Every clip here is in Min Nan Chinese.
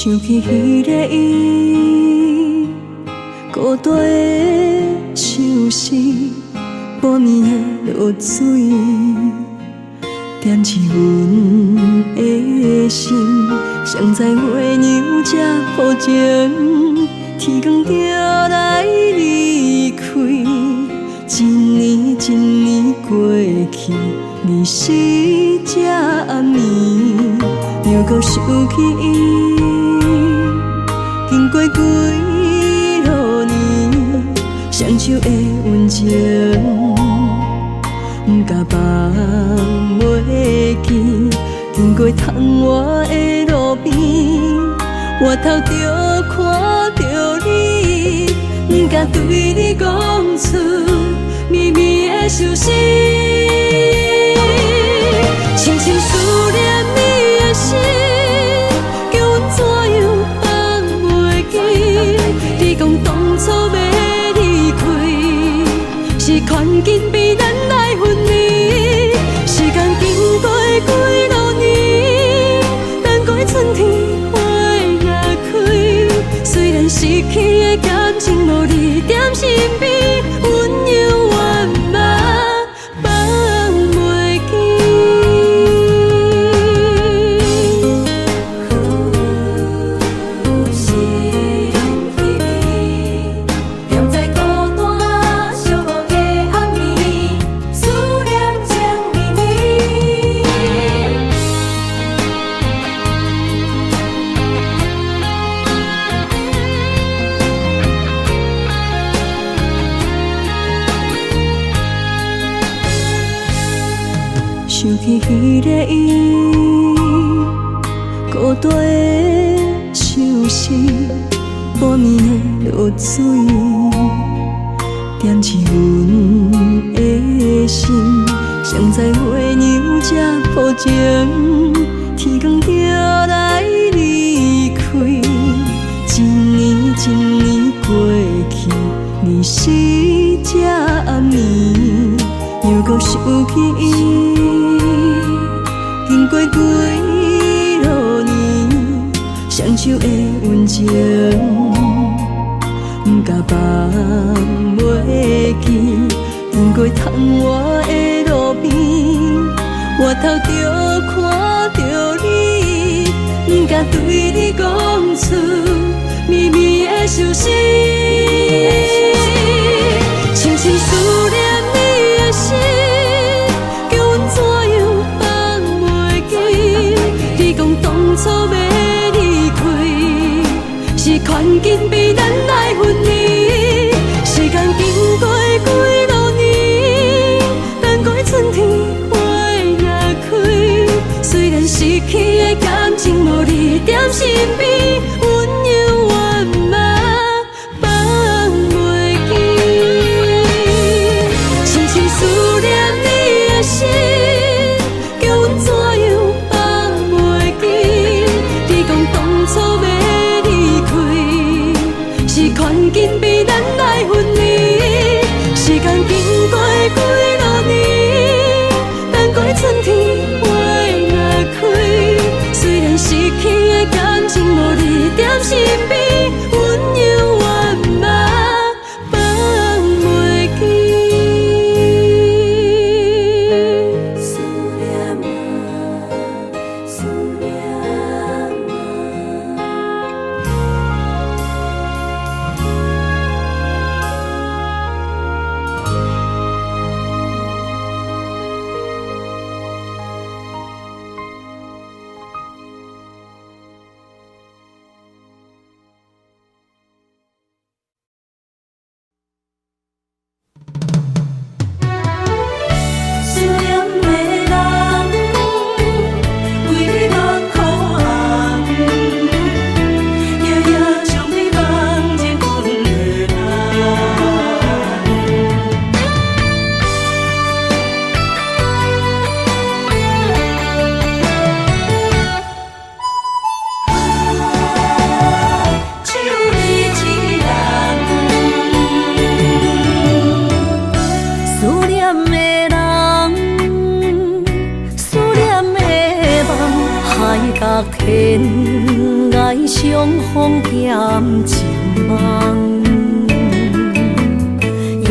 想起彼个伊，孤單的相思，半暝的露水，惦記阮的心，誰知月娘這薄情，天光就來離開，一年一年過去，二四這暗暝，又閣想起伊，經過幾落年，雙手的溫情，毋敢放袂記。經過窗外的路邊，回頭就看著你，毋敢對你講出绵綿的相思。深深思念你的心，叫阮怎樣放袂記？你講當初欲離開，是環境逼咱來分離。時間經過幾落年，等過春天花若開，雖然失去的感情無你踮身邊，阮猶原嘛放袂記。心微微，踮在孤單寂寞的暗暝，思念情綿綿。想起彼个伊，孤單的相思，半暝的露水，惦記阮的心，誰知月娘這薄情，天光就來離開，一年一年過去，二四這暗暝，又閣想起伊，經過幾落年，雙手的溫情，毋敢放袂記。經過窗外的路邊，回頭就看著你，毋敢對你講出綿綿的相思。深深思念你的心，叫阮怎樣放袂記？你講當初欲離開，是環境逼咱來分離。時間經過幾落年，等過春天花若開，雖然失去的感情無你踮身邊，阮猶原嘛放袂記。深深思念你的心，叫阮怎樣放袂記？你講當初欲離開，是環境逼咱來分離。時間經過幾落年，等過春天花若開，雖然失去的感情無你踮身邊，阮猶原嘛放袂記。思念啊，思念啊。思念的人，為你目眶紅，夜夜將你放入阮的夢。只有你一人。思念的人，思念的夢，海角天涯。相逢兼情夢，夜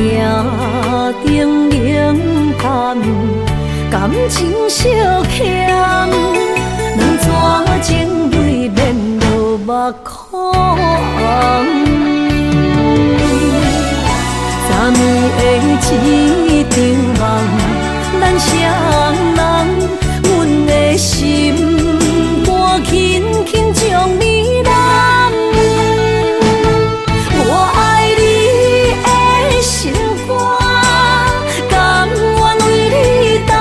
燈冷淡，感情相欠，兩逝情淚免落目眶紅。昨暝的一場夢，咱雙人，阮的心肝輕輕將你攬。我愛你的心肝，甘願為你等，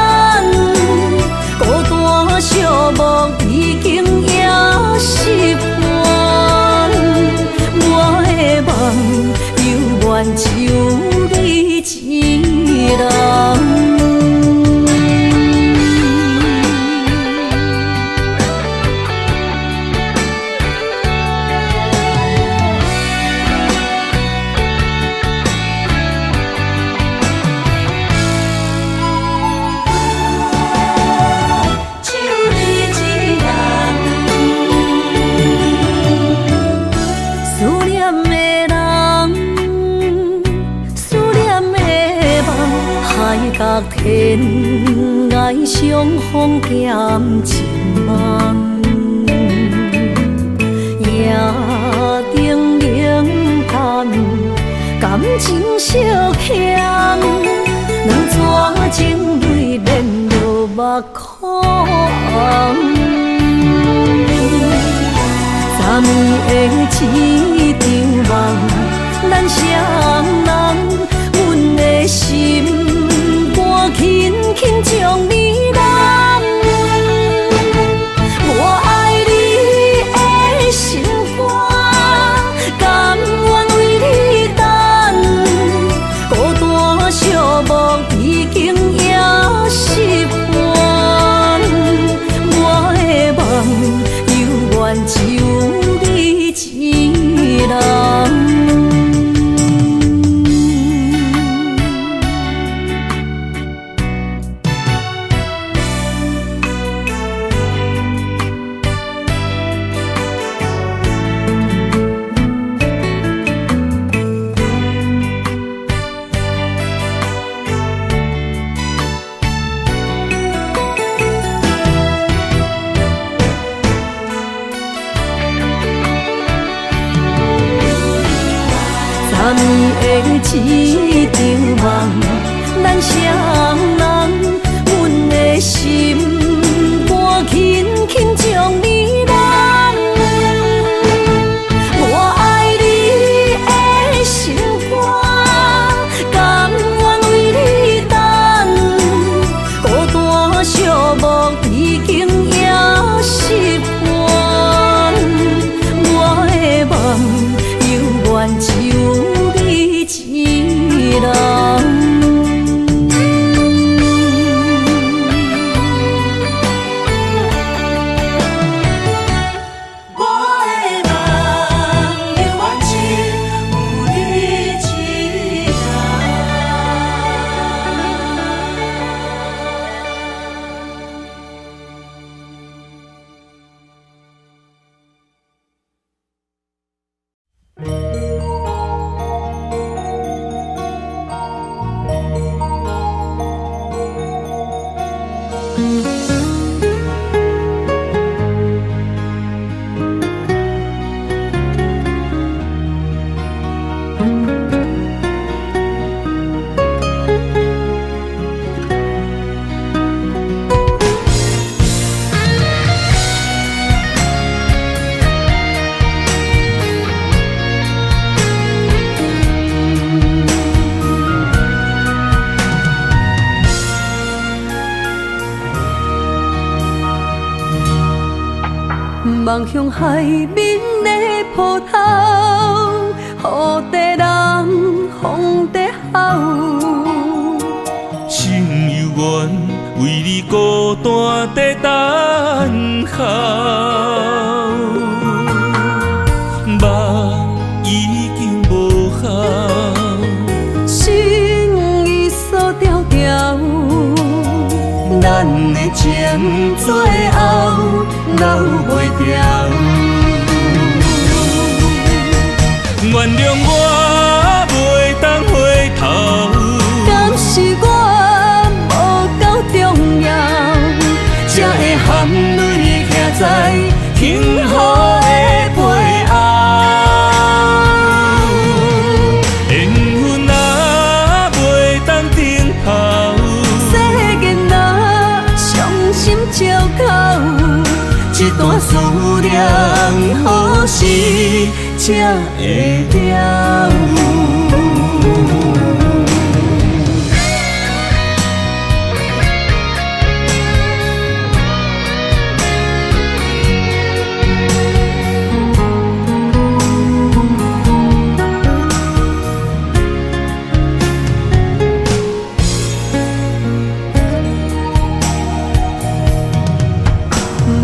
孤單寂寞已經也習慣。我的夢猶原只有你一人。只有你一人。思念的人，思念的夢，海角天涯相逢兼情夢，夜燈冷淡，感情相欠，兩逝情淚免落目眶紅。昨暝的一場夢，咱雙人，阮的心肝輕輕將你攬。我愛你的心肝，甘願為你等，孤單寂寞已經也習慣。我的夢猶原只有你一人。昨暝的一場夢，咱雙人，阮的心肝輕輕將你攬。我愛你的心肝，甘願為你等，孤單寂寞已經也習慣。我的夢猶原只有你一人。我的夢猶原只有你一人。望向海面的波涛，雨在人，风在吼。心犹原为你孤单在等候，梦已经无效，心意锁牢牢，咱的情最后留袂牢。原諒我袂當回頭。敢是我無夠重要，才會含淚徛在幸福的背後。緣分啊，袂當等候，世間若傷心借口，這段思念何時才會了？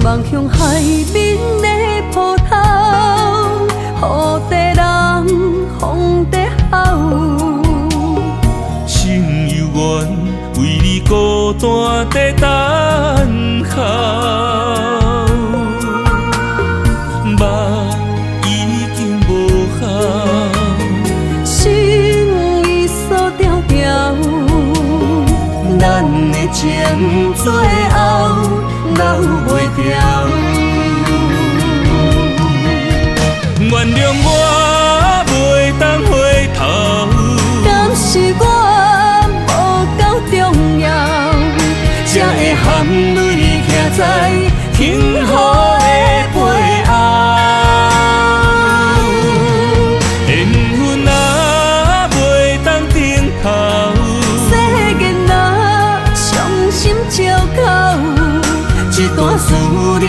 望向海面的波濤，雨在人，風在吼。心猶原為你孤單在等候，夢已經無效，心已鎖牢牢，咱的情最後留袂牢。原諒我袂當回頭，敢是我無夠重要，才會含淚徛在幸福的背後。緣分啊，袂當等候，世間若傷心借口，這段思念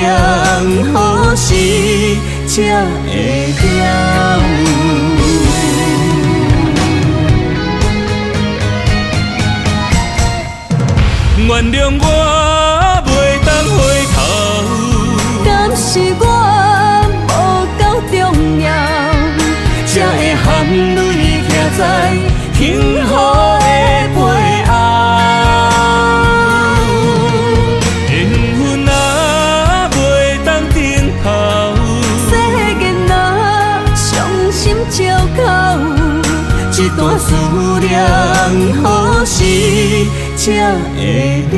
何時才會了？原諒我袂當回頭，敢是我無夠重要，才會含淚徛在幸福的背後。緣分啊，袂當等候，世間若傷心借口，這段思念何時才會了？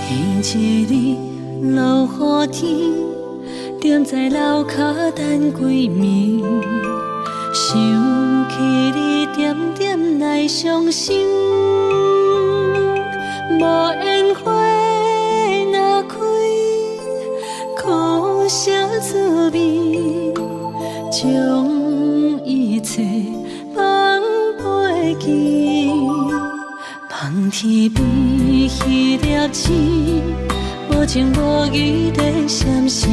彼一日落雨天，踮在樓跤等幾暝，想起你點點來傷心。無緣花若開，苦澀滋味，將一切放袂記。望天邊彼粒星，無情無義地閃逝，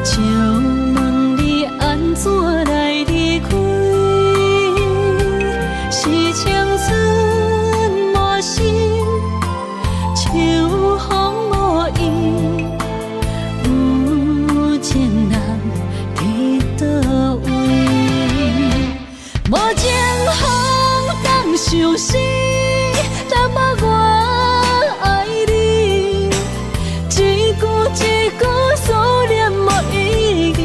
笑問你按怎來離開？是青春無心，秋風無意，有情人佇佗位？無情風當相思，人捌我愛你，一句一句思念無意義。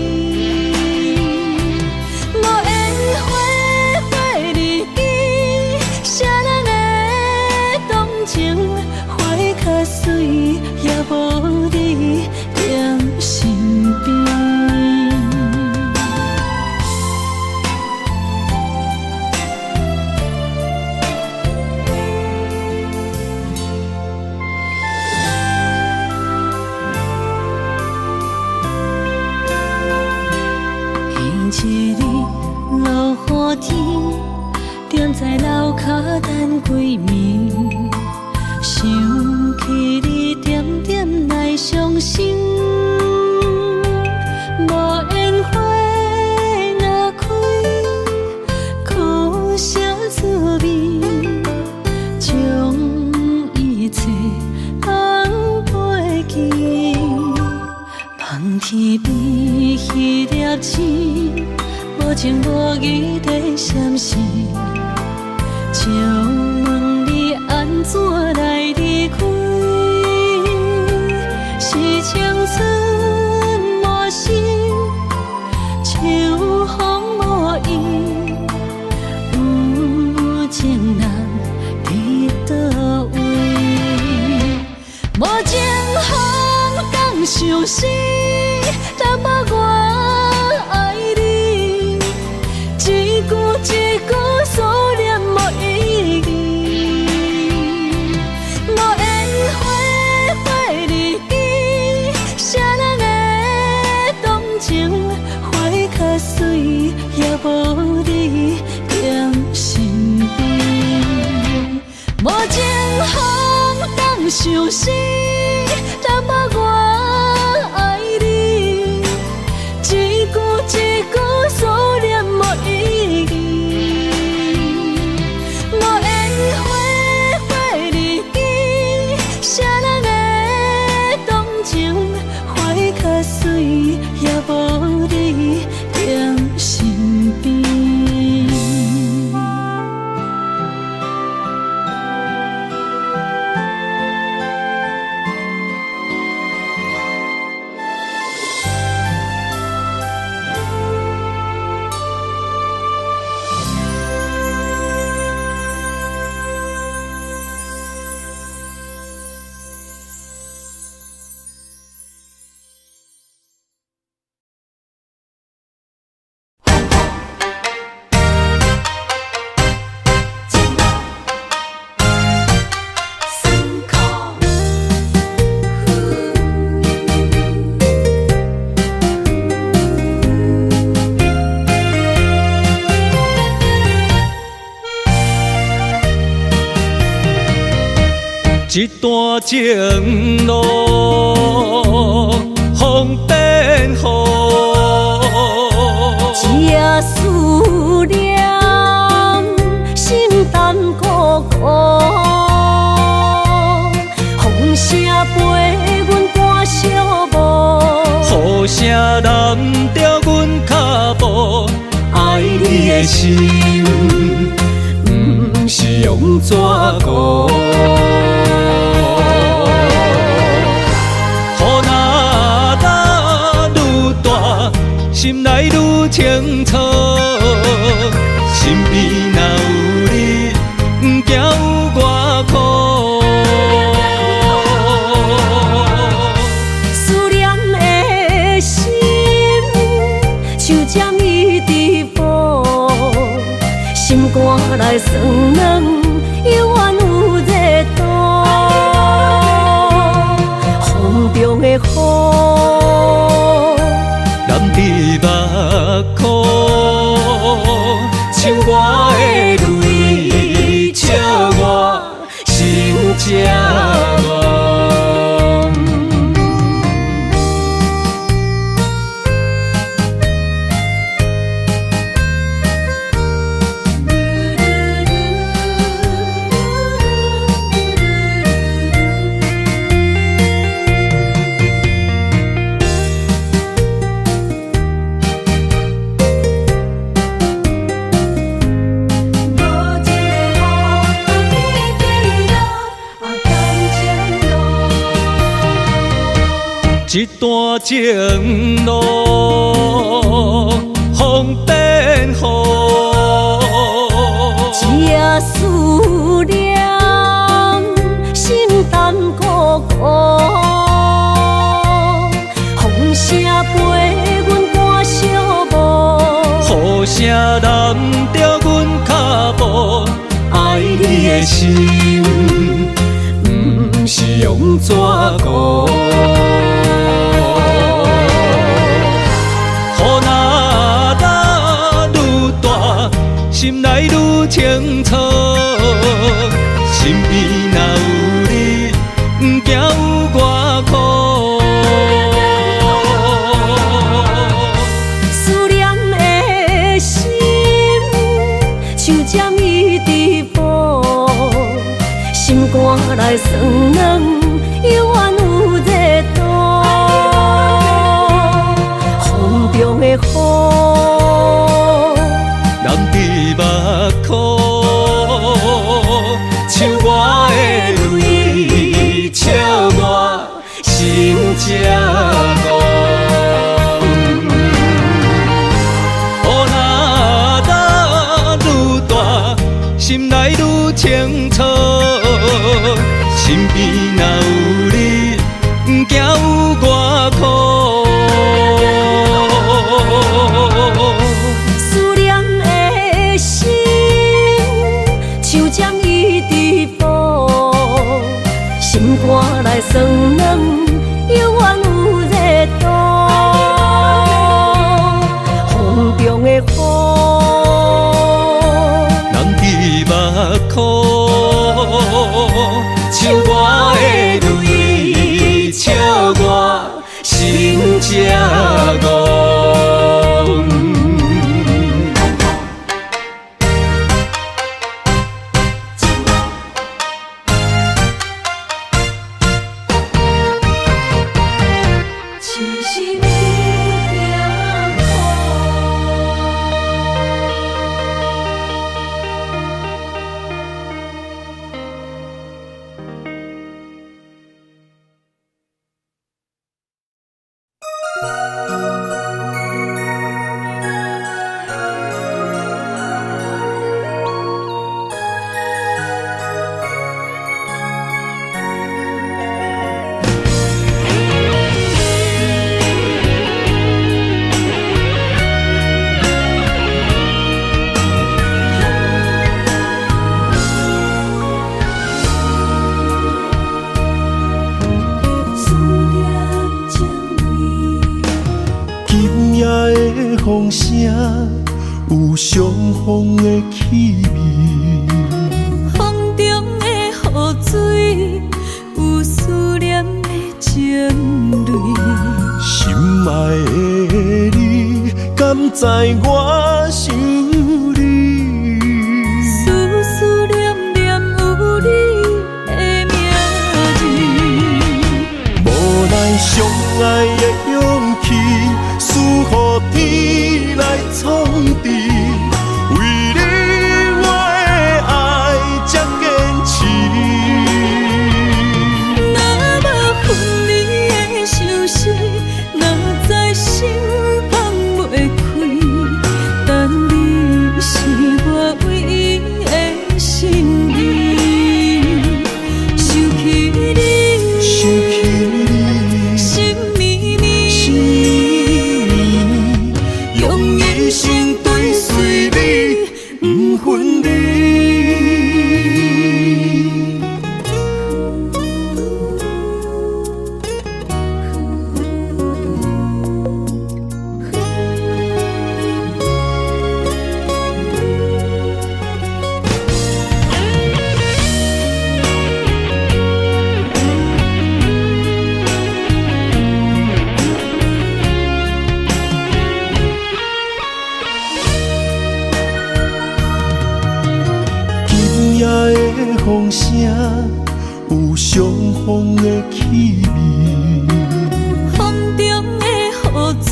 情無義在閃爍，笑問你按怎來離開？是青春無心，秋風無意，有情人佇佗位？無情風當相思，淡薄我愛你，一句一句思念無意義，無緣花花日記，誰人的動情，花較水也無你踮身邊。無情風當相思，淡薄我愛你，一句一句思念無意義，無緣花花日記，誰人的動情，花較水也無你踮身邊。一段情路，風變雨。一夜思念，心淡孤孤。風聲陪阮趕小步，雨聲淋著阮跤步，愛你的心，毋是用紙糊。雨若落愈大，心內愈清楚。身邊若有你，毋驚有偌苦。思念的心，像針一直補，心肝內酸軟，猶原有熱度。風中的雨，淋佇目眶，像我的淚，笑我心這戇。無情的雨，滴滴落，啊感情路。一段情路，風變雨。一夜思念，心淡孤孤。風聲陪阮趕小步，雨聲淋著阮跤步，愛你的心，毋是用紙糊。雨若落愈大，心內愈清楚。身邊若有你，毋驚有偌苦。思念的心，像針一直補，心肝內酸軟，猶原有熱度。風中的雨，心肝內酸軟，猶原有熱度。風中的雨，人佇目箍，像我的淚，笑我心這戇。只是物件苦。思念情泪。今夜的風聲有傷風的氣味，風中的雨水有思念的情淚。心愛的你，敢知我想你？思思念念有你的名字。無奈相愛的勇氣，輸予天來創治。為你我的愛這堅持。若無分離的相思，哪知心放袂開。但你是我唯一的心意。想起你，想起你，心绵绵，心绵绵，用一生追隨你，不分離。今夜的風聲有傷風的氣味，風中的雨水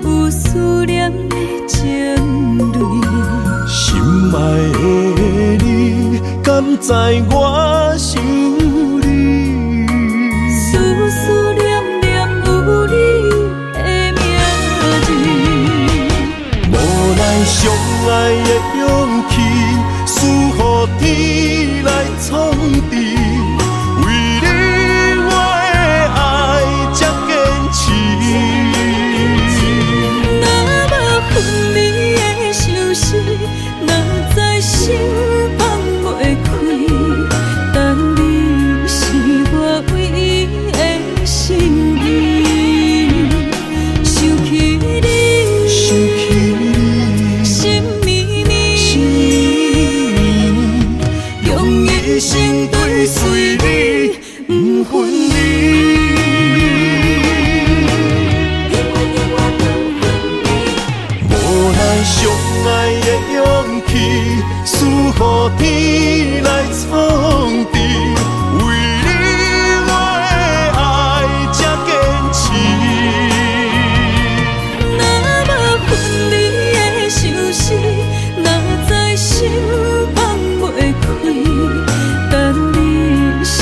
有思念的情淚。心愛的你，敢知我想你？思思念念有你的名字。無奈相愛的勇氣，輸予天來創治。為你我的愛這堅持。若無分離的相思，哪知心放袂開。但你是我唯一的心意。想起你，想起你，心绵绵，心绵绵，用一生追隨你，不分離。永遠永遠不分離。無奈相愛的勇氣，輸予天來創治。為你我的愛這堅持。若無分離的相思，哪知心放袂開。但你是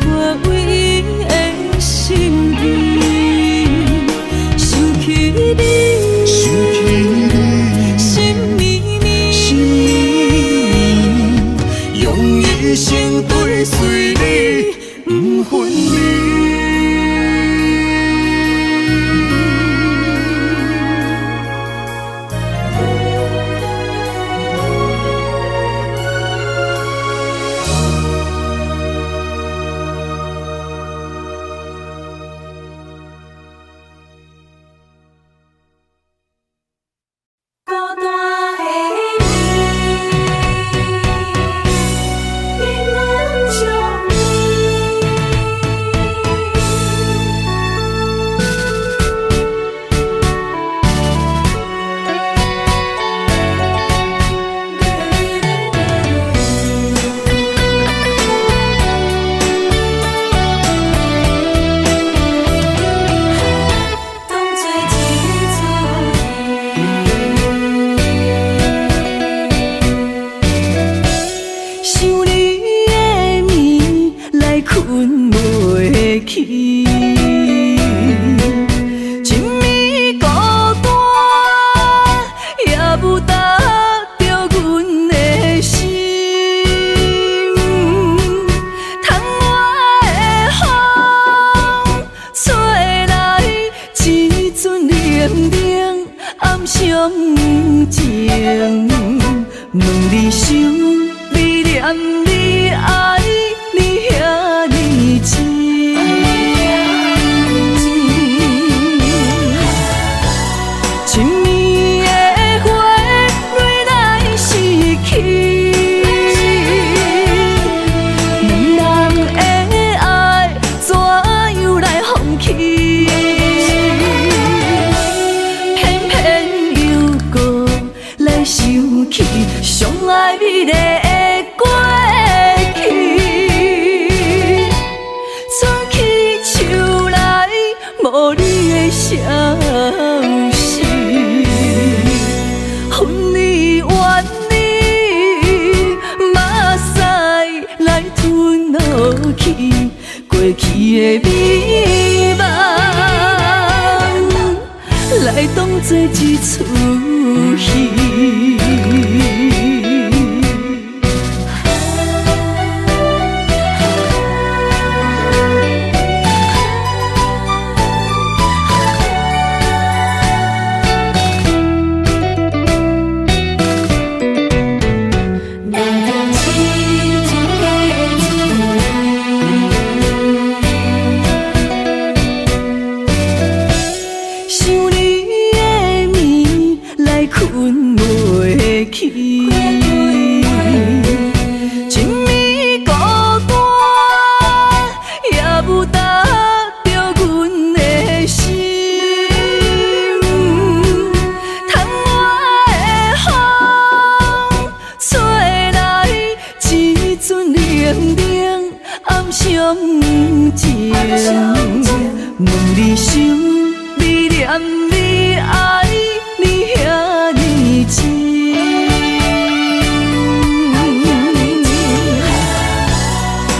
我唯一的心意。想起你，想起你，心绵绵，心绵绵，用一生追隨你，不分離。睏袂去。一暝孤單，也無搭著阮的心。窗外的風吹來一陣冷冷暗傷情，問你想你念你愛你遐爾深。一暝的花蕊來失去，兩人的愛怎樣來放棄？偏偏又閣來想起相愛美麗的過去，春去秋來無你的消息，恨你怨你，目屎來吞落去，過去的美夢，來當作一齣戲。若將痴情的想你的暝來睏袂去，一暝孤單，也無搭著阮的心。窗外的風吹來一陣冷冷暗傷情，問你想你念你愛你遐爾深。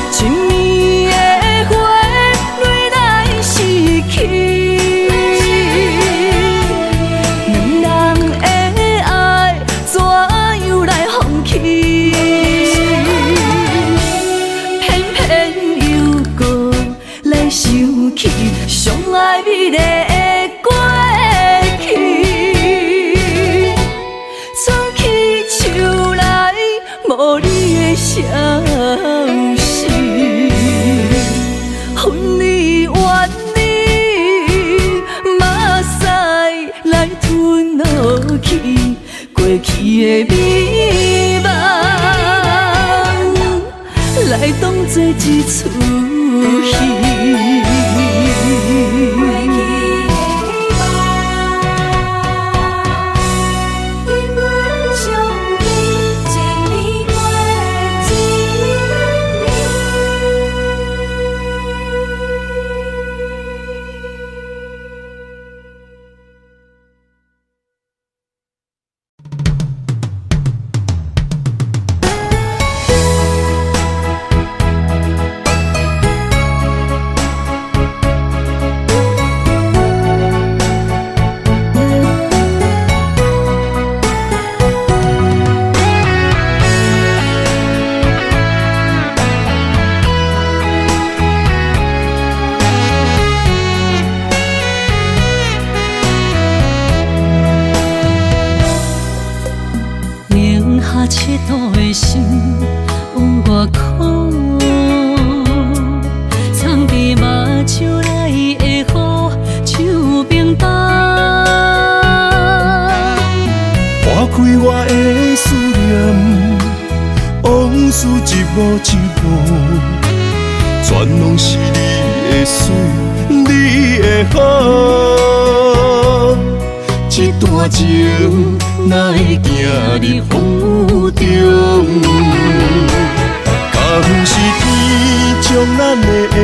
一暝的花蕊來失去，兩人的愛怎樣來放棄？偏偏又閣來想起相愛美麗的過去，春去秋來無你的消息，恨你怨你，目屎來吞落去，過去的美夢，來當作一齣戲。過去的夢，因阮相見，一暝過一暝。零下7度的心有偌苦，藏伫目睭內的雨像冰凍。破開我的思念，往事一幕一幕，全攏是你的水，你的好。這段情哪會行入風雨中？敢是天將咱的緣，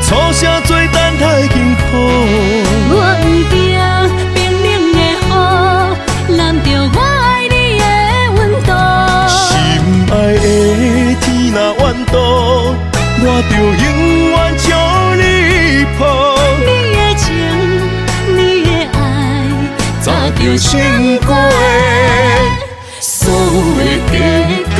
錯寫做等待幸福。我不驚冰冷的雨攬著我愛你的溫度。心愛的天若怨毒，我就永遠將你抱。你的情，你的愛，早就成過所有的結果。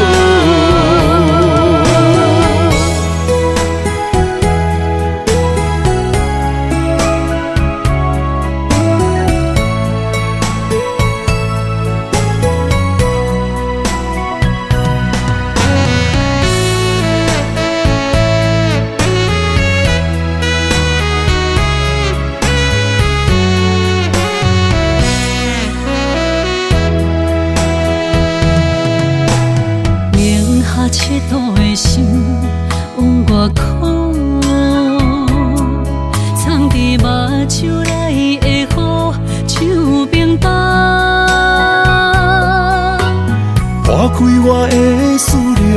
零下7度的心有偌苦，藏伫目睭內的雨像冰凍。破開我的思念，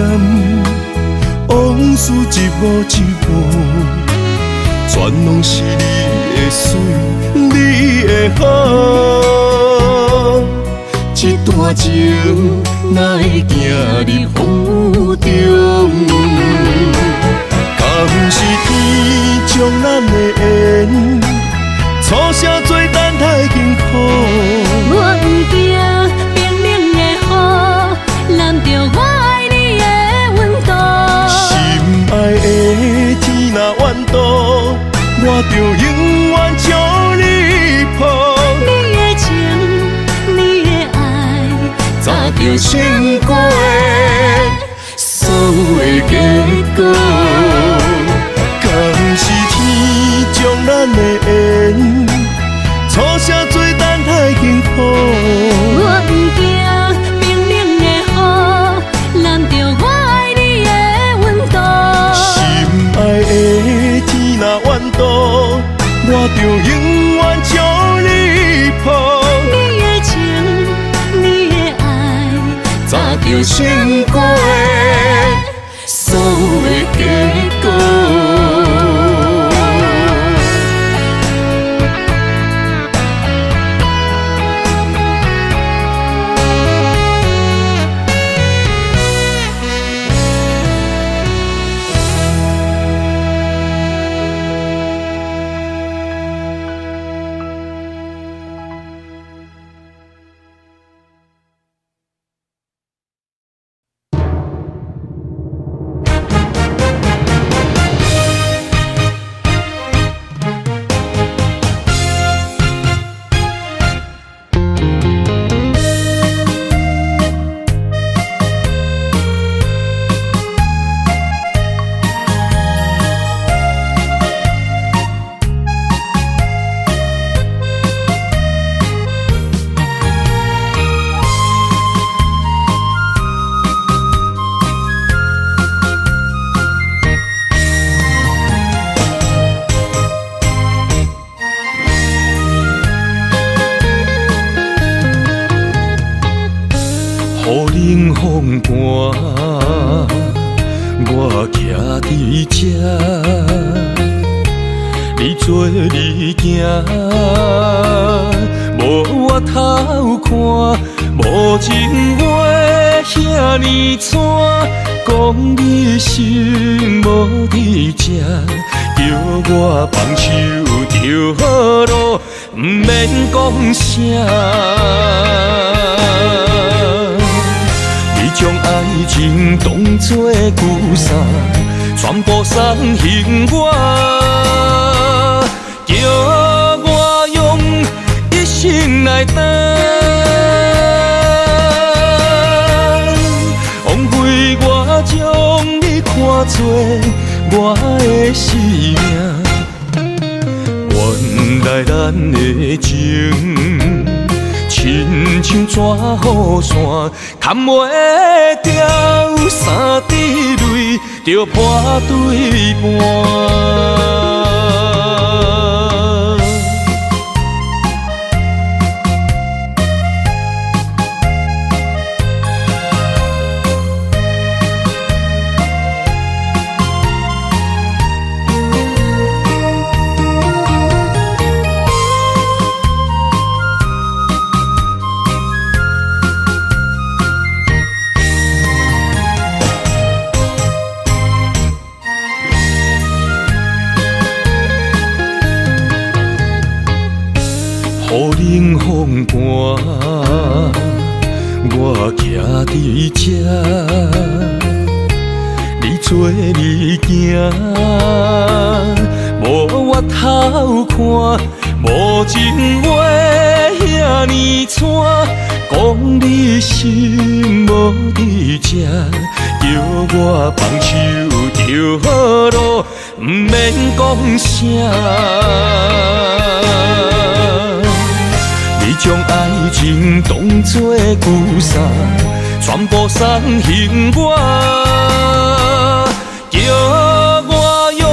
往事一幕一幕，全攏是你的水，你的好。這段情哪會行入風雨中？敢是天將咱的緣，錯寫做等待幸福。我不驚冰冷的雨攬著我愛你的溫度。心愛的天若怨妒，我就永遠將你抱。你的情，你的愛，早就成過所有的結果。敢是天將咱的緣，錯寫做等待幸福。我不驚冰冷的雨攬著我愛你的溫度。心愛的天若怨妒，我就永遠將你抱。你的情，你的愛，早就成過所有的結果。雨冷風寒，我徛佇這，你做你行，無回頭看，無情話遐呢蔡，講你心無佇這，叫我放手就好囉，毋免講啥。你將愛情當作舊衫，全部送還我，叫我用一生來擔。枉費我將你看做我的生命，原來咱的情親像紙雨傘，牽袂牢，三滴淚就破對半。風寒，我徛佇這，你做你行，無回頭看，無情話遐呢蔡，講你心無佇這，叫我放手就好囉，毋免講啥。你將愛情當作舊衫，全部送還我，叫我用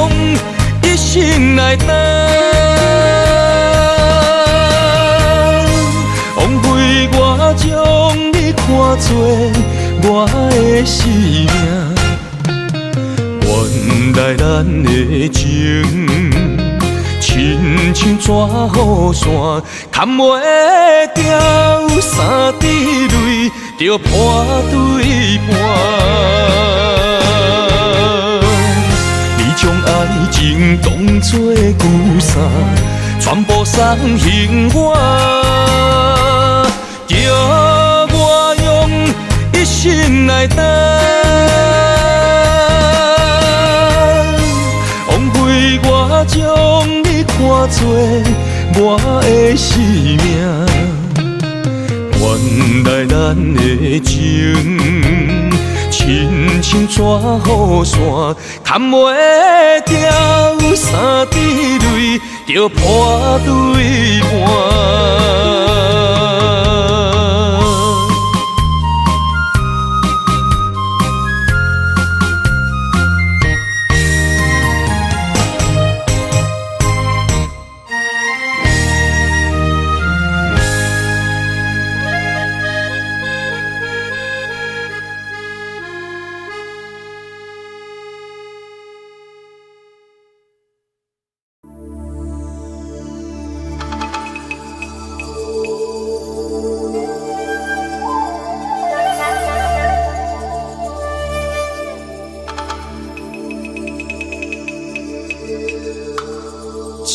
一生來擔。枉費我將你看做我的生命，原來咱的情親像紙雨傘，牽袂牢，三滴淚就破對半。你將愛情當作舊衫，全部送還我，叫我用一生來擔。枉費我將你看做我的生命，原來咱的情親像紙雨傘，牽袂牢，三滴淚就破對半。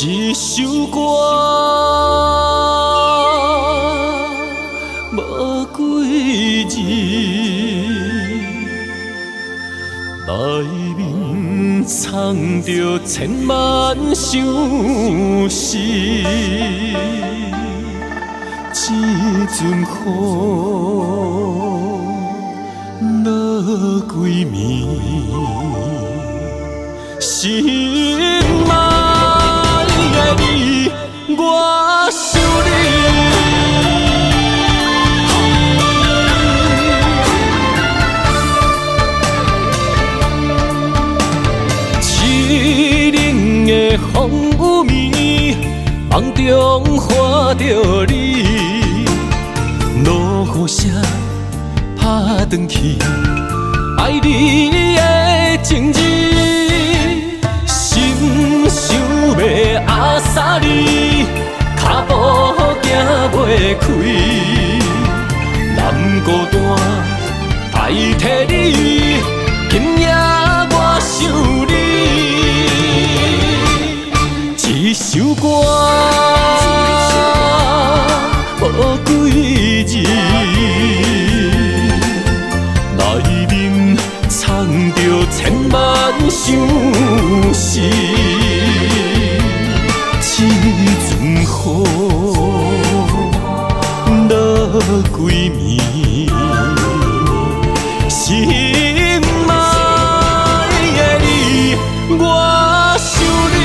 一首歌，無幾字，內面藏著千萬相思。這陣雨落規暝，心愛的你，我想你。凄冷的風雨暝，夢中看著你，落雨聲拍轉去，愛你的情字，心想欲壓死你，跤步行袂開，人孤單代替你，今夜我想你。一首歌，無幾字，內面藏著千萬相思。這陣雨落規暝，心愛的你，我想你。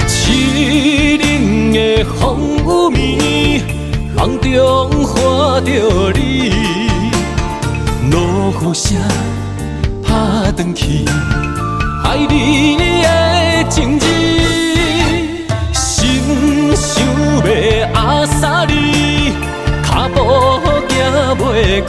凄冷的風雨暝，夢中看著你，落雨聲拍轉去，愛你的情字，心想欲壓死你，跤步行袂開，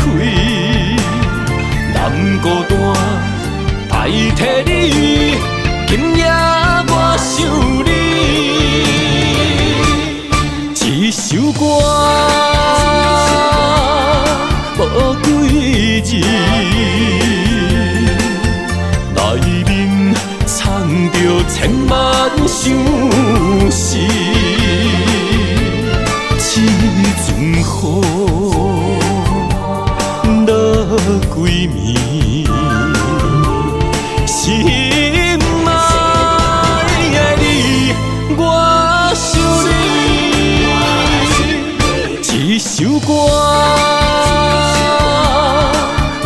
千萬相思。這陣雨落規暝，心愛的你，我想你。這首歌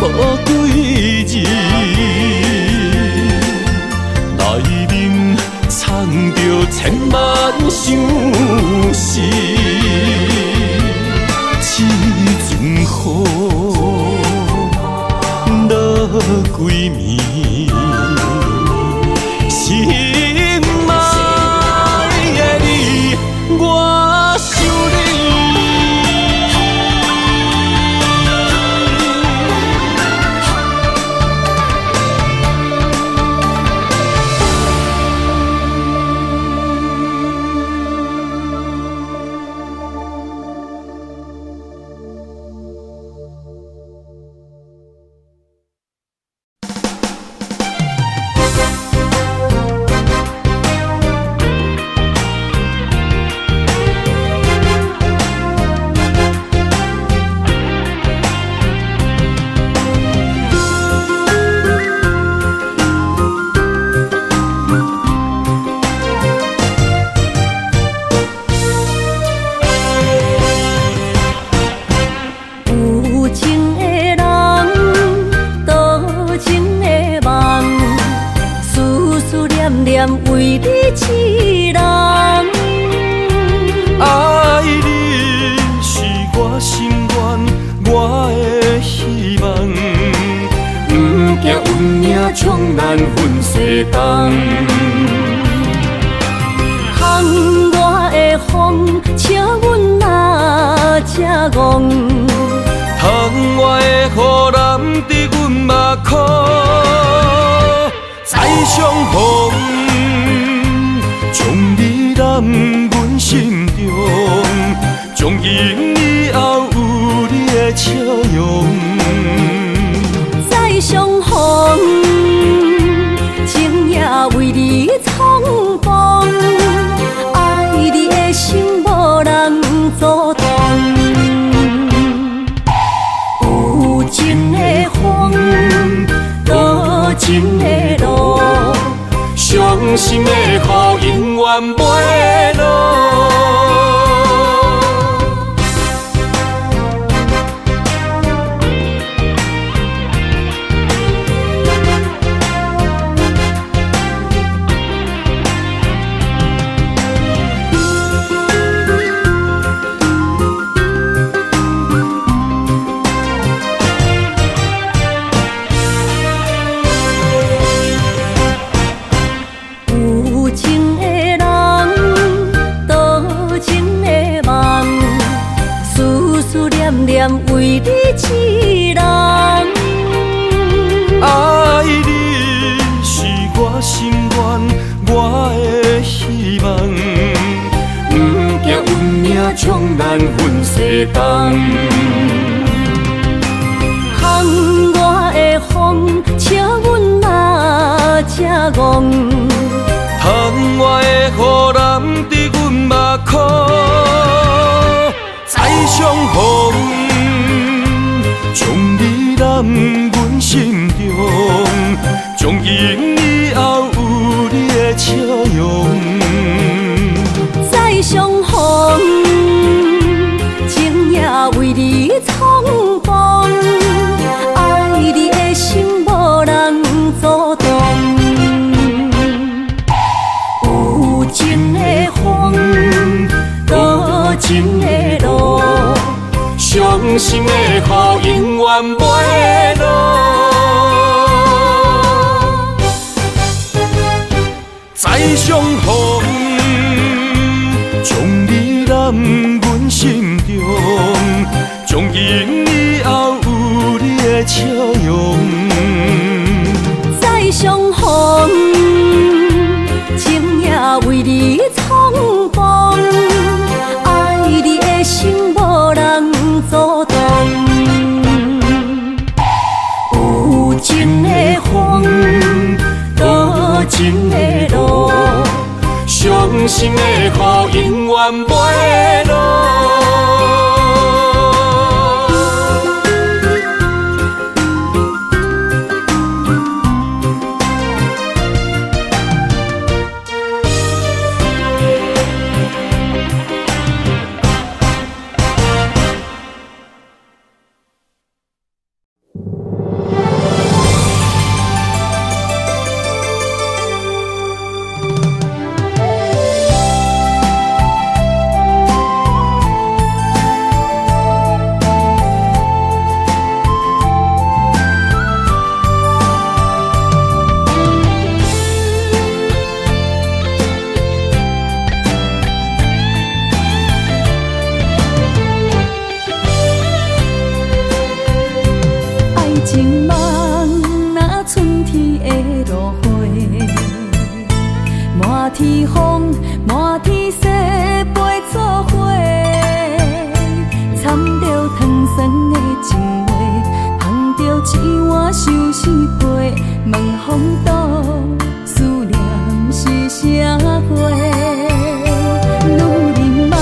無幾字，內面藏著千萬相思。這陣雨落規暝，心愛的你，我想你。有情的人，多情的夢，思思念念為你一人。愛你是我心願，我的希望。不驚運命將咱分西東。窗外的風，笑阮若這戇。窗外的雨淋伫阮目眶，再相逢，將你攬阮心中，從今以後有你的笑容。再相逢，情也為你重逢，愛你的心無人阻擋。有情的風，多情的路，傷心的雨永遠袂落。有情的人，多情的夢，思思念念為你一人。愛你是我心願，我的希望。不驚運命將咱分西東。窗外的風，笑阮若這戇。窗外的雨淋伫阮目眶，再相逢，將你攬阮心中，從今以後有你的笑容。再相逢，情也為你重逢，愛你的心無人阻擋。有情的風，多情的路，傷心的雨永遠袂落。再相逢，將你攬阮心中，從今以後有你的笑容。再相逢，情也為你重逢，愛你的心無人阻擋。伤心的雨永遠袂落。愛情夢若春天的露花，滿天風，滿天雪，飛做伙，掺著糖酸的情話，捧著一碗相思杯，問風度思念是啥貨？女人夢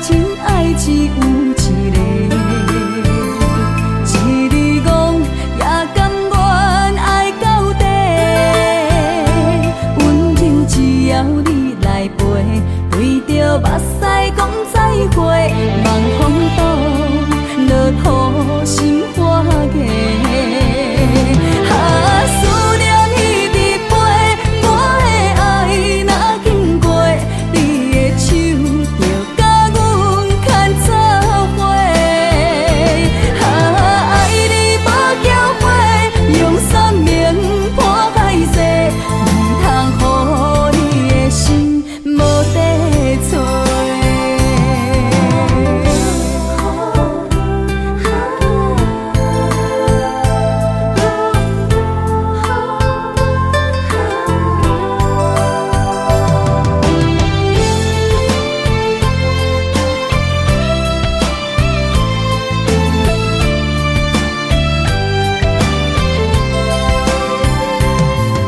真愛只有一个。一日戇也甘願愛到底，溫柔只要你來陪，對著目屎講再會，望風度落土心花芽。啊，思念彼直飛，我的愛若經過，你的手就共阮牽做伙。啊，愛你無後悔，用生命破海誓，毋通予你的心無地揣。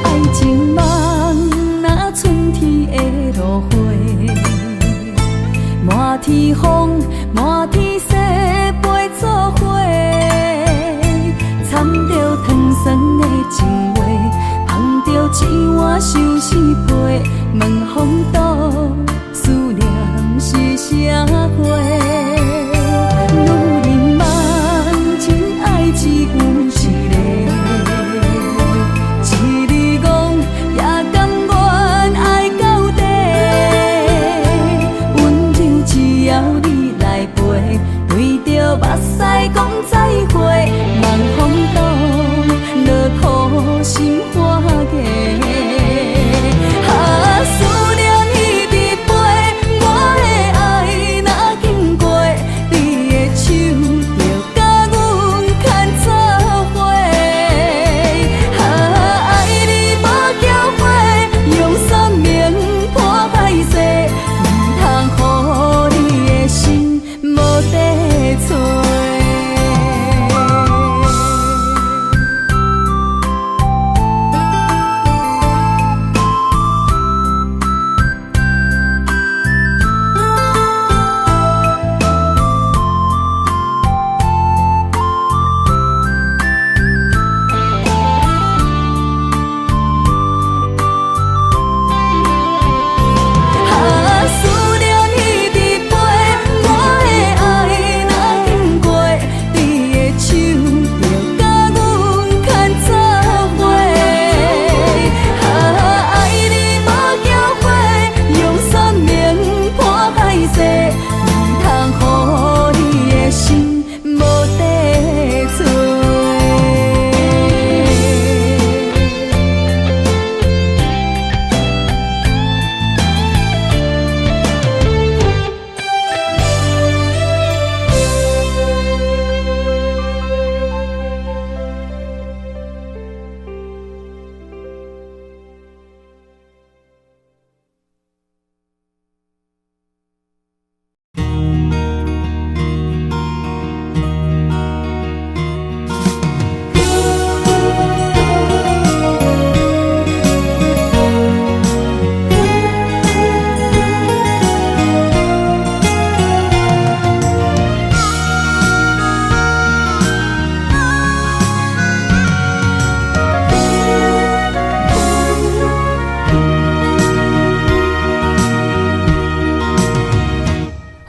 愛情夢若春天的露花，滿天風，滿天雪，飛做伙，掺著糖酸的情話，捧著一碗相思杯，問風度思念是啥貨？女人夢真愛只有一個。一日戇也甘願愛到底，溫柔只要你來陪，對著目屎講再會，望風度落土心花芽。啊，思念彼直飛，我的愛若經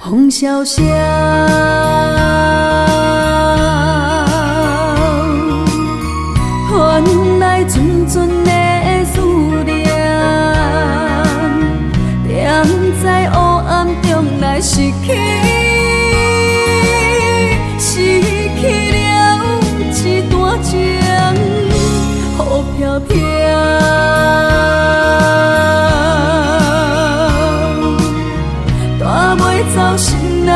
風蕭蕭，傳來陣陣的思念，踮在黑暗中來失去，失去了一段情，雨飄飄。帶袂走心內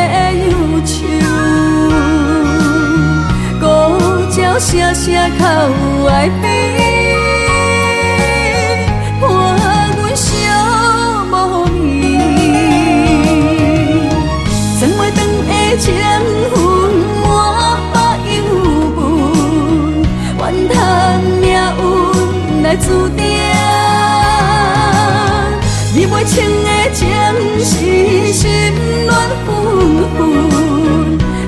的憂愁，孤鳥聲聲哭愛悲，伴阮寂無眠。送袂斷的情分滿腹憂悶，怨嘆命運來注定。你袂清的情是心亂紛紛，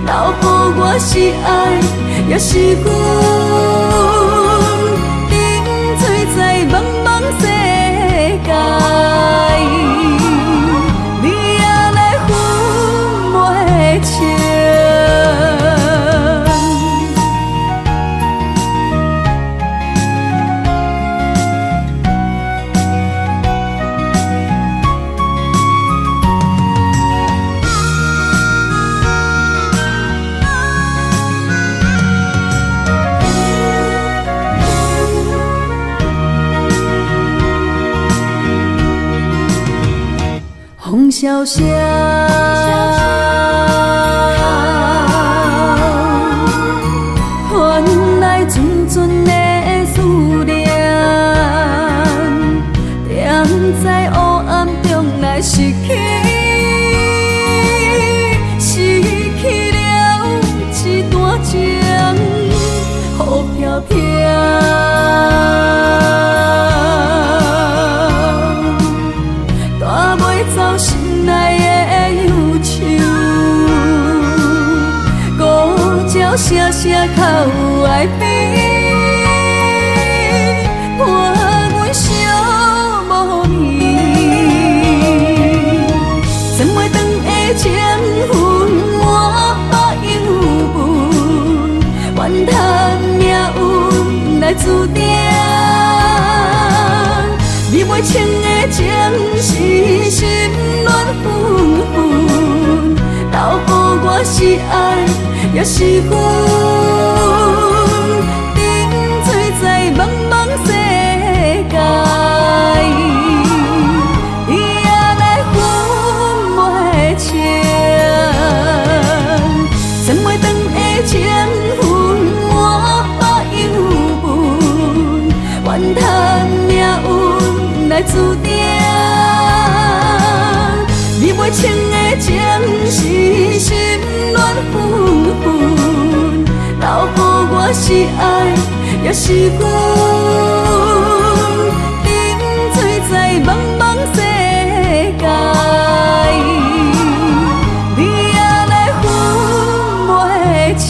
留予我是愛抑是恨，沉醉在茫茫世界，你也來分袂清。風蕭蕭，傳來陣陣的思念，踮在黑暗中來失去，失去了一段情，雨飄飄。帶袂走心內的憂愁，孤鳥聲聲哭愛悲，伴阮寂無眠。送袂斷的情分滿腹憂悶，怨嘆命運來注定。你袂清的情是心亂紛紛，留予我是愛抑是恨，沉醉在茫茫世界，你也來分袂清。送袂斷的情分滿腹憂悶，怨嘆命運來注定。你袂清的情是心亂紛紛，留予我是愛抑是恨，沉醉在茫茫世界，你也來分袂清。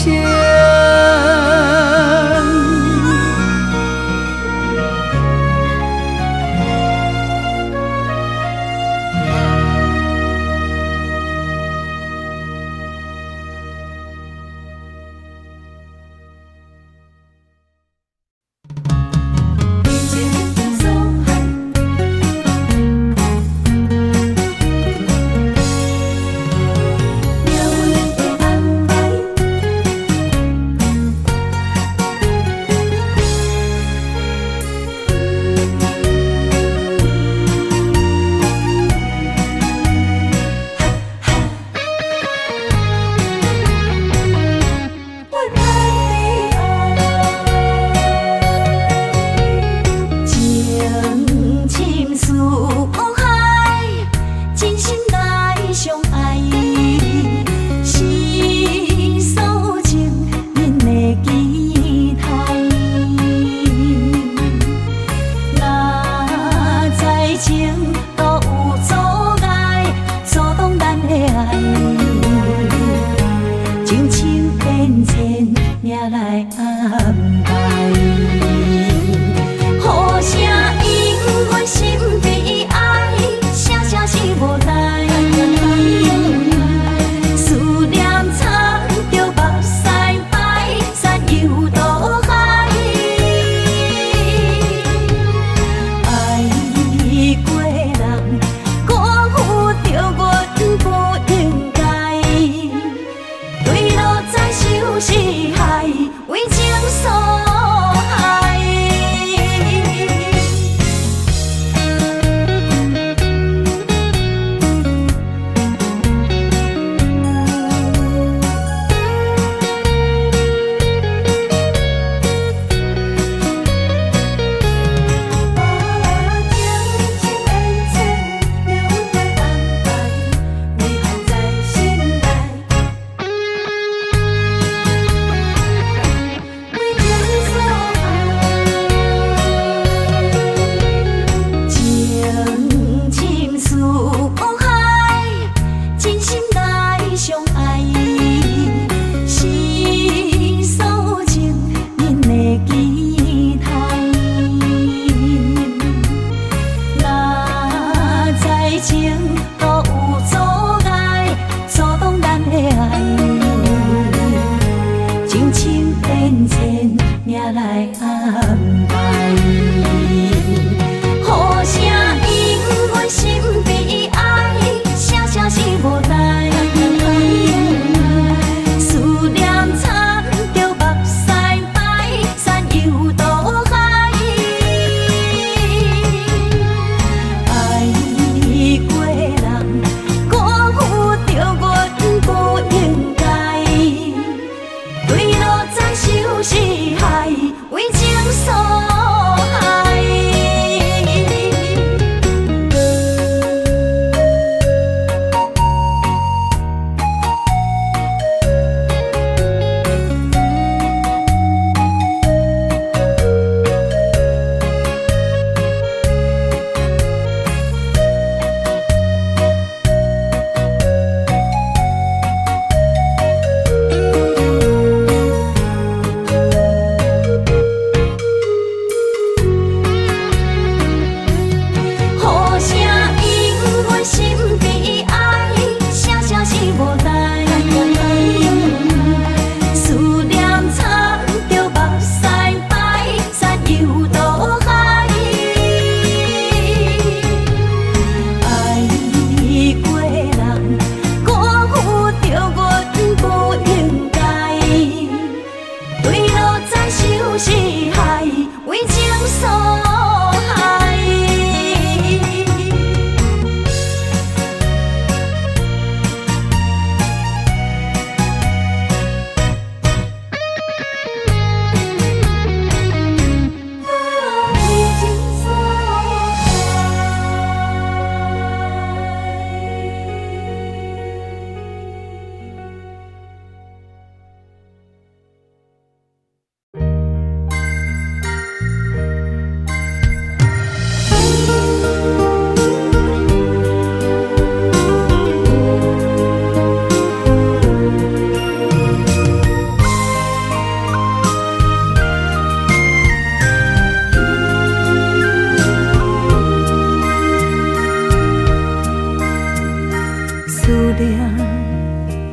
思念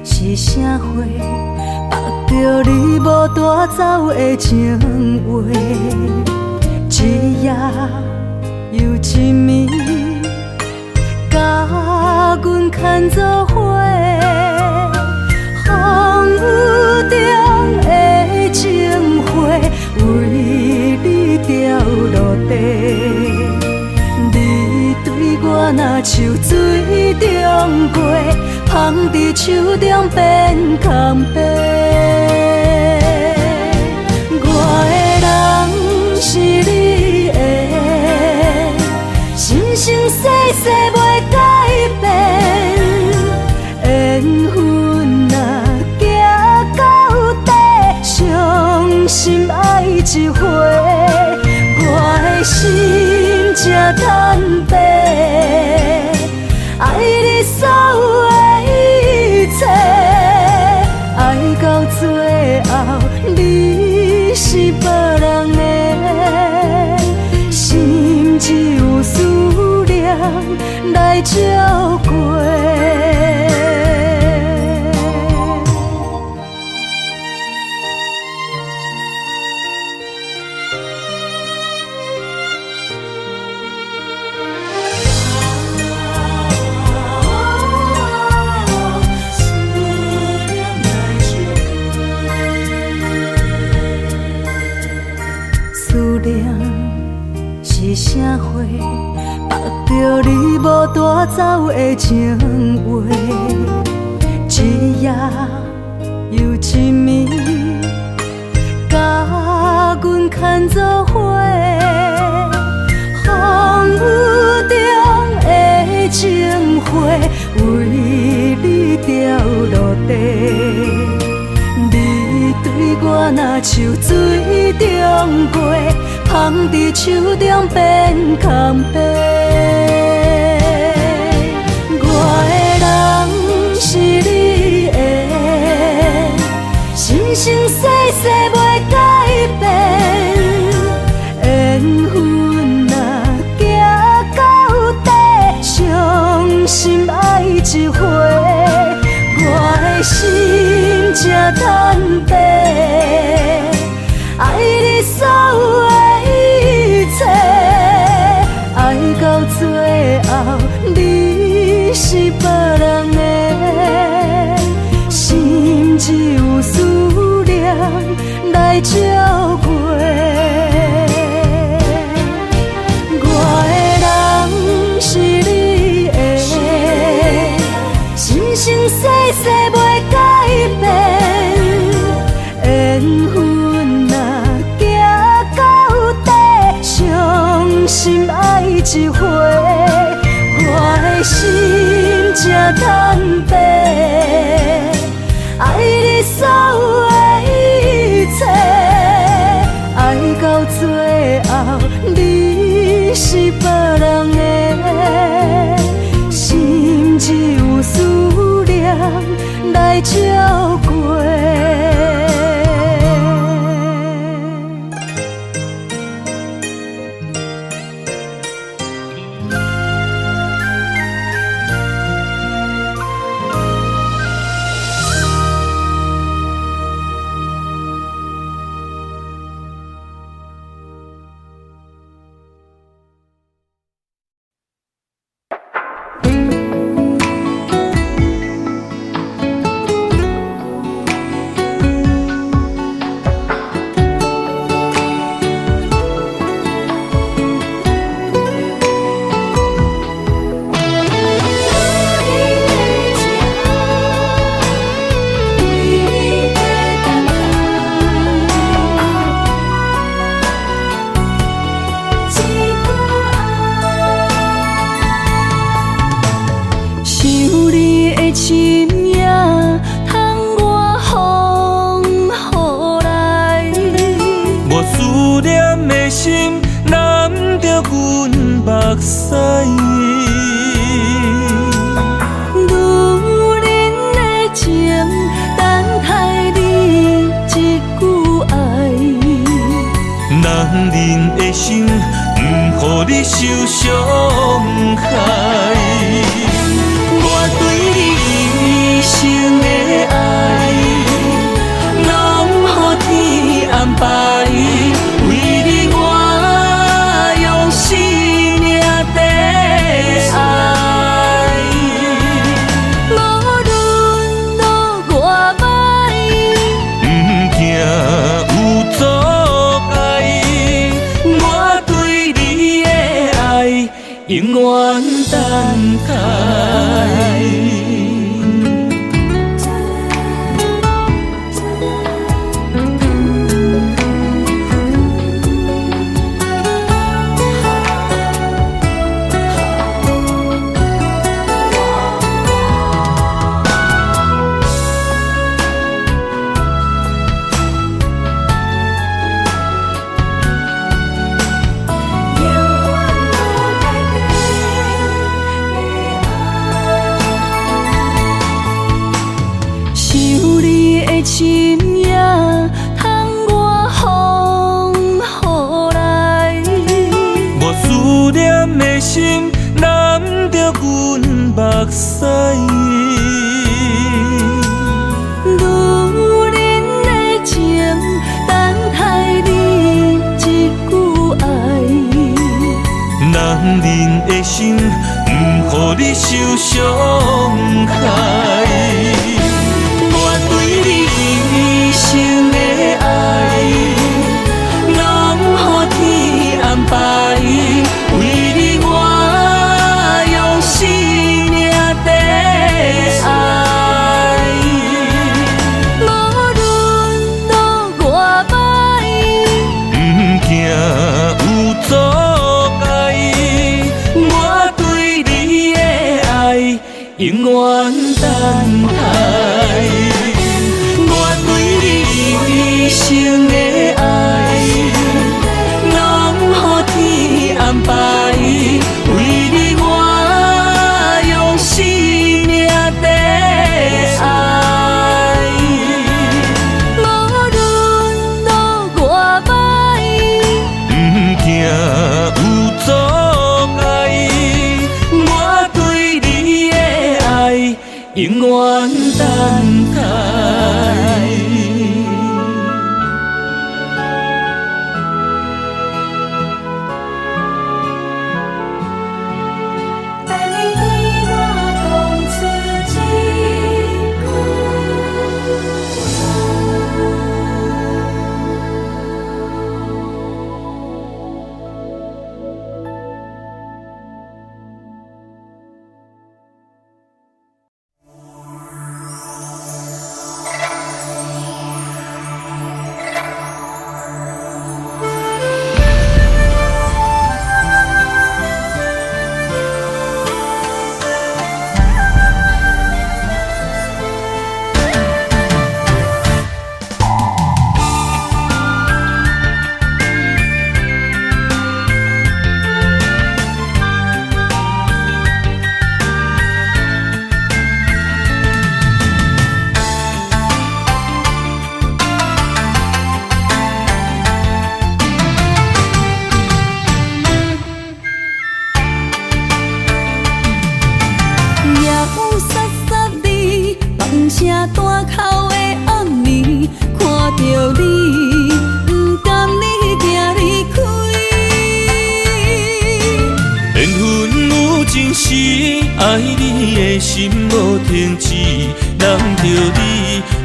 是啥货？縛著你無帶走的情話，一夜又一暝，共阮牽做伙。風雨中的情花，為你掉落地。你對我若像水中月，捧佇手中變空白。我的人是你的，生生世世袂改變。緣分若行到底，傷心愛一回。我的心這坦白，愛你所有的一切，愛到最後你是別人的，心只有思念來照過。思念是啥货？縛著你無帶走的情話，一夜又一暝，共阮牽做伙。風雨中的情花，為你掉落地。你對我若像水中月，捧佇手中變空白。我的人是你的，生生世世袂改變。緣分若行到底，傷心愛一回。我的心這坦白，愛你所有的一切，愛到最後你是別人的，心只有思念來照過。我的人是你的，生生世世袂改變。緣分若行到底，傷心愛一回。我的心這坦白，愛你所有的一切，愛到最後你是別人的，心只有思念來照過。想你的身影，窗外風雨來。我思念的心攬著阮目屎。女人的情，等待你一句愛。男人的心，毋予你受傷害。我對你遠等待。永遠無改變的愛。想你的深夜，窗外風雨來。我思念的心攬著阮目屎。女人的情，等待你一句愛。男人的心，毋予你受傷害。我對你一生的愛，攏予天安排。為你我用生命綴愛。無論路偌歹，毋驚有阻礙，我對你的愛永遠等待。我對你一生的愛，攏予天安排。為你我用生命綴愛。無論路偌歹，毋驚有阻礙，我對你的愛永遠等待。等你對我講出一句。夜雨潲潲你，放声大哭的暗暝，看著你，不甘你行離開。緣分有情時，愛你的心無停止，攬著你，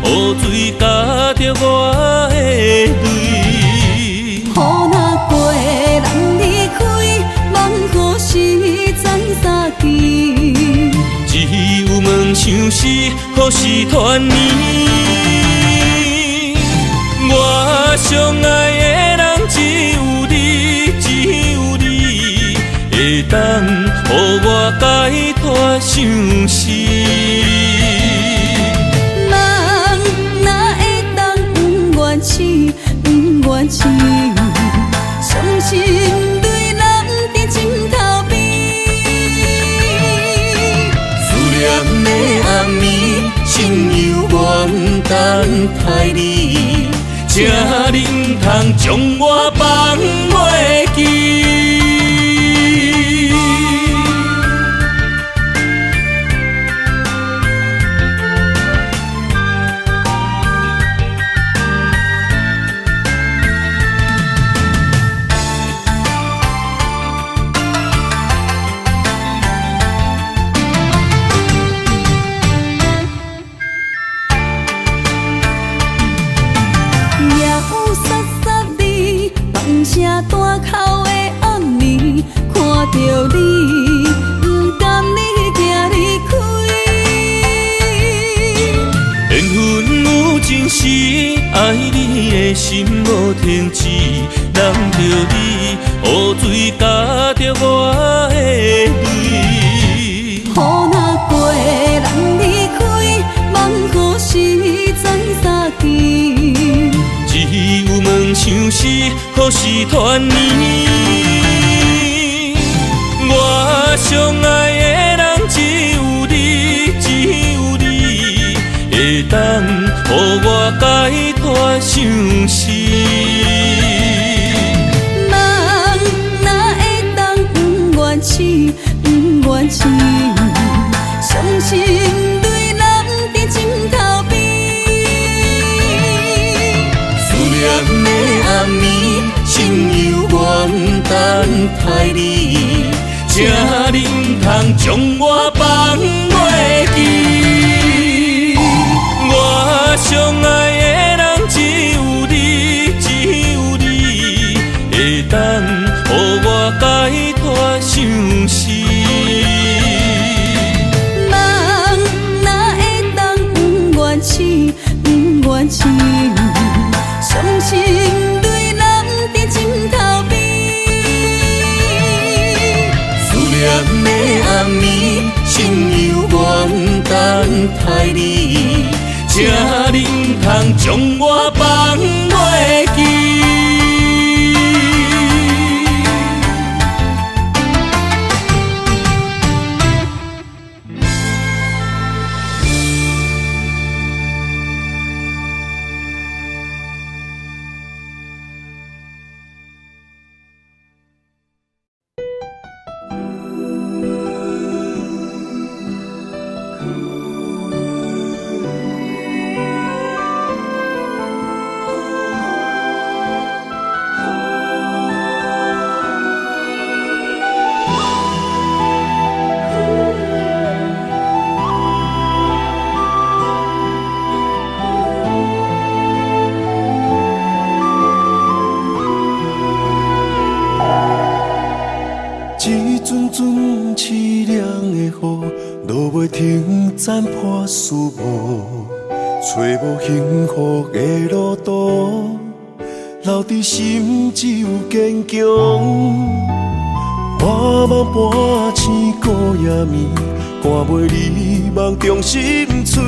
雨水咬著我的淚。雨若過人離開，夢何時知三更？只有問相思，何時團圓？我上愛的人只有你，只有你，會當予我解脫相思。夢哪會當不願醒，不願醒，傷心淚湳佇枕頭邊。思念的暗暝，心猶原等待你，請你毋通將我放袂記。夜雨潲潲你，放聲真实，爱你的心无停止，揽著你，雨水夹著我的泪。雨若过，人离开，梦何时再相见？只有问相思何时团圆？我上爱的人只有你，只有你，会当予我解脱相思。梦哪会当不愿醒，不愿醒，伤心泪淋伫枕头边。思念的暗暝，心犹原等待你，请你毋通将我放袂记。我上爱的人只有你，只有你，会当予我解脱相思。梦哪会当不愿醒，不愿醒，伤心泪淋伫枕头边。思念的暗暝，心犹原等待你，请你毋通将我放袂记。一阵阵凄凉的雨，落袂停，斩破思无，找无幸福的路途，留伫心只有坚强。半梦半醒孤夜暝，看袂离梦中心碎，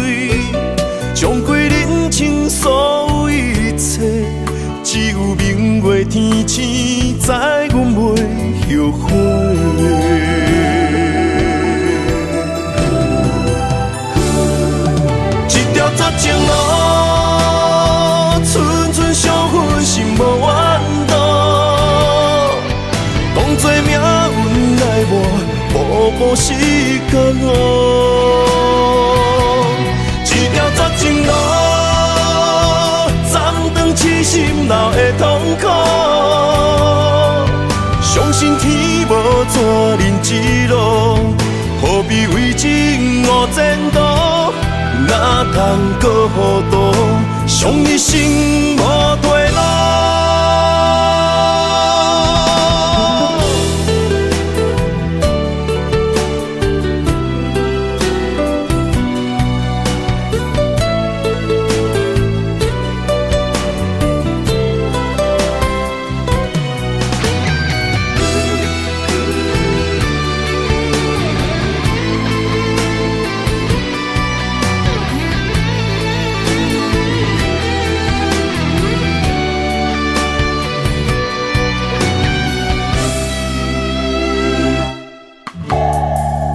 将过人生所有一切，只有明月天星，知阮袂后悔。一条绝情路，寸寸伤痕心无怨妒。当作命运来磨，步步是江湖。一条绝情路，斩断痴心留的痛苦。相信天无绝人之路，何必为情误前途？哪通阁糊涂，伤一生无退路。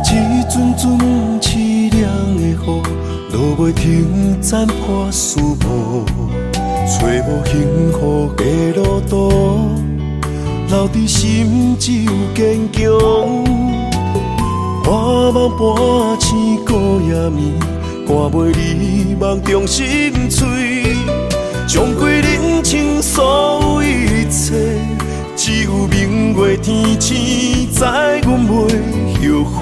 一阵阵凄凉的雨，落袂停，斩破思无，找无幸福的路途，留伫心只有坚强。半梦半醒孤夜暝，看袂离梦中心碎，将过人生所有一切，只有明月天星，知阮袂后悔。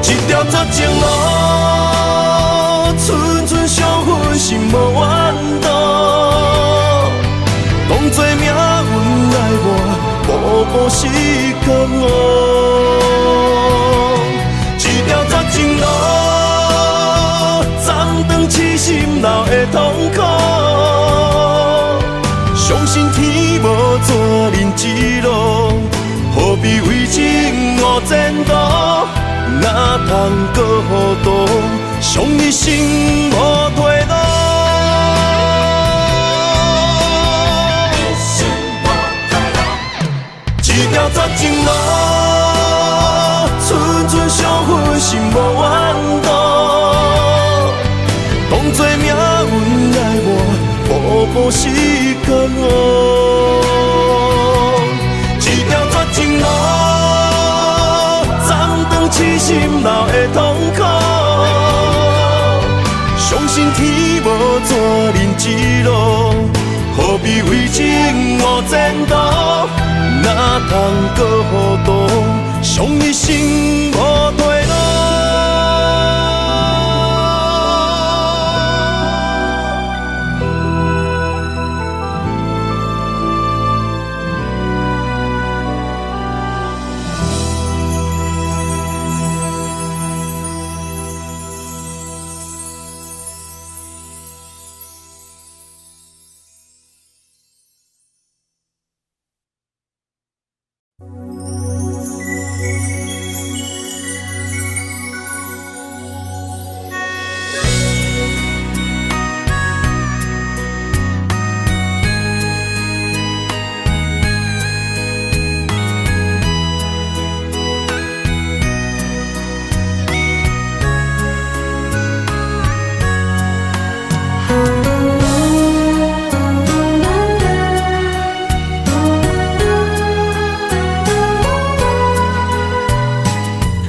一条绝情路，寸寸伤痕心无怨妒。当作命运来磨，步步是江湖。一前途，哪通阁糊涂，伤一生无退路。一条绝情路，寸寸相分心无怨妒。当作命运爱我，步步是江湖。一条绝情路，斩断痴心留的痛苦。相信天无绝人之路，何必为情误前途？哪通阁糊涂，伤一生无退路。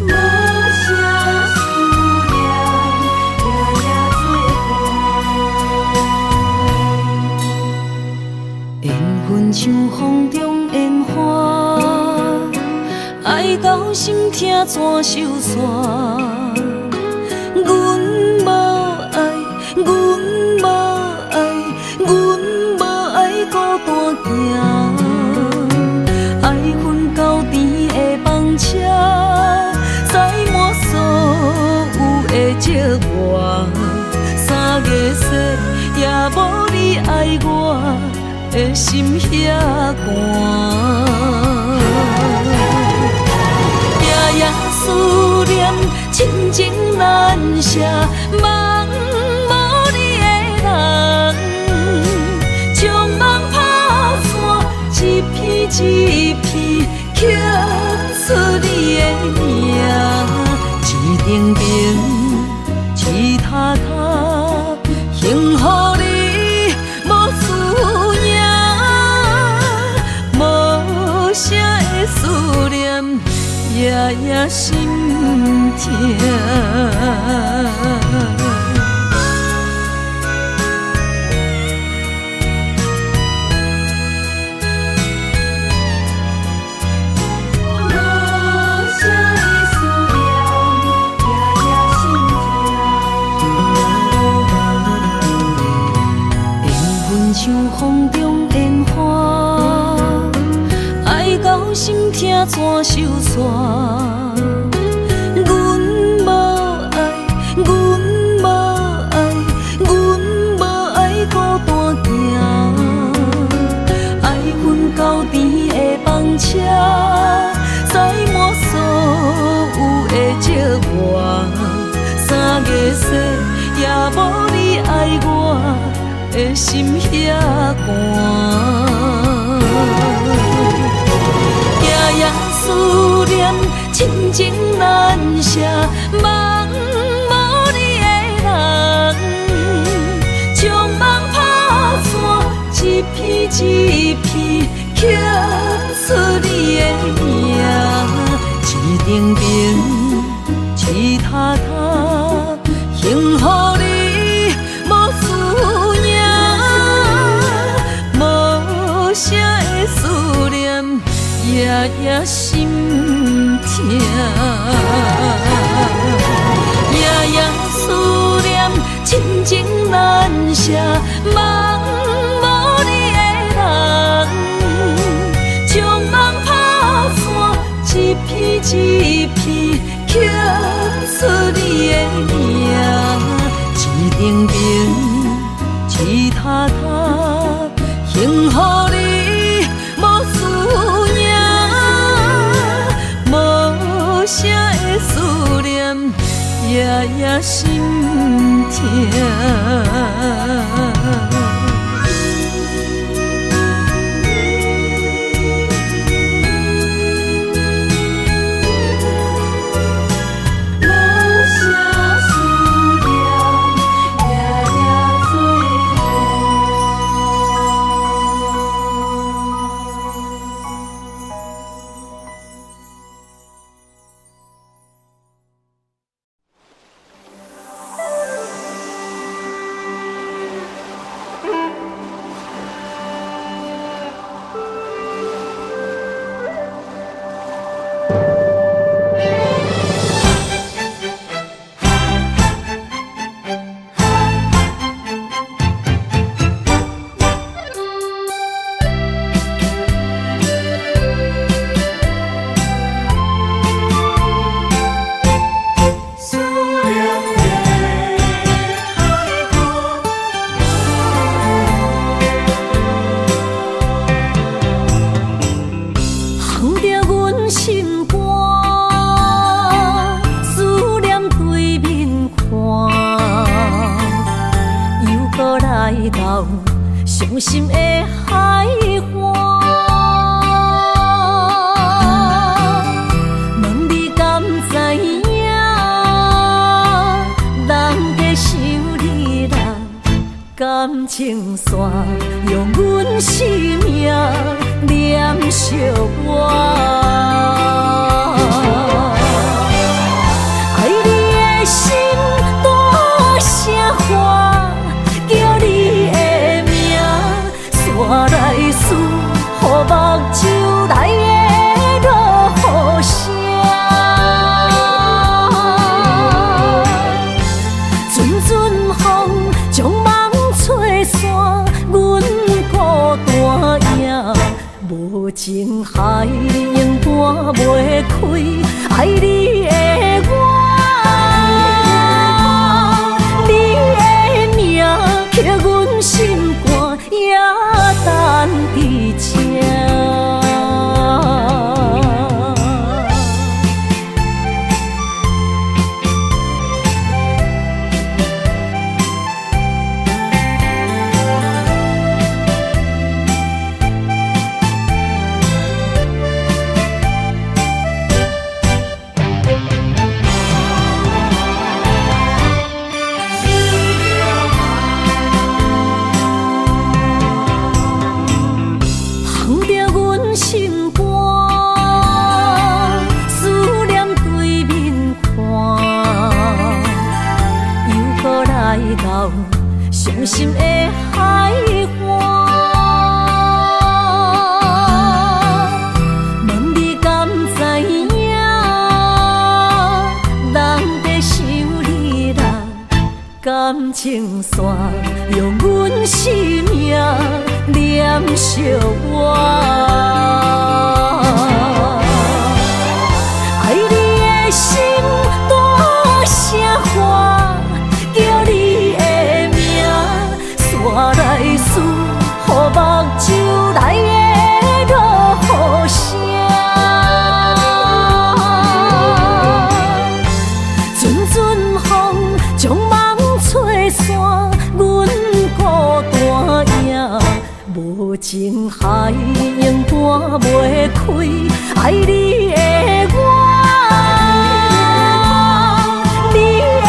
无啥思念，夜夜做伴。缘分像风中烟花，爱到心痛怎收煞？阮无爱，阮无爱，阮无爱孤单行。爱恨交缠的放车，载满所有的折磨。三月雪也无你爱我的心遐寒。夜夜思念，亲情难舍，梦无你的人，将梦拍散，一片一片刻出你的名，一顶灯，一塔塔，幸予你无输赢，无声的思念，夜夜心疼。无声的思念，夜夜心疼。缘分像风中烟花，爱到心痛怎收煞？阮无爱，阮无爱，阮无爱孤单行。爱恨交缠的放车，载满所有的折磨。三月雪也无你爱我的心遐寒。夜夜思念，亲情难舍，梦无你的人，将梦拍散，一片一片刻出你的名，一顶灯，一塔塔，幸予你无输赢，无声的思念，夜夜心疼。夜夜思念，亲情难舍，梦无你的人，将梦拍散，一片一片刻出你的名，一顶灯，一塔塔，幸予你无输赢，无夜夜心疼。无啥思念，夜夜做梦。思念的海岸。烘著阮心肝，思念對面看，又閣來到傷心的海岸。問你敢知影，人在想你啦，感情線用阮生命連相活。愛你的心大聲喊，叫你的名，煞來思予目睭內的落雨聲。陣陣風將夢吹散，阮孤單影。無情海永搬袂開，愛你的我，你的名刻阮心肝，也等佇這。烘著阮心肝，思念對面看，又閣來到傷心的海岸。問你敢知影，人在想你啦，感情線用阮生命連相活。愛你的心大聲喊，叫你的名，煞來思予目睭內的落雨聲。陣陣風將夢吹散，阮孤單影。無情海永搬袂開，愛你的我，你的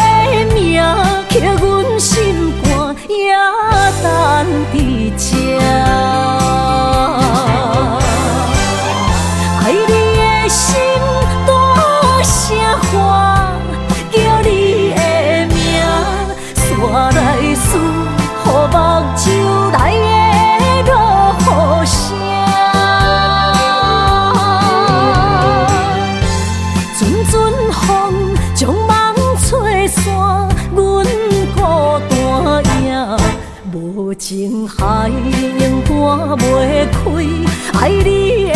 名刻阮心肝，也等佇這。愛你的心大聲喊，叫你的名，煞來思予目睭內的落雨聲。陣陣風將夢吹散，阮孤單影。無情海永搬袂開，愛你的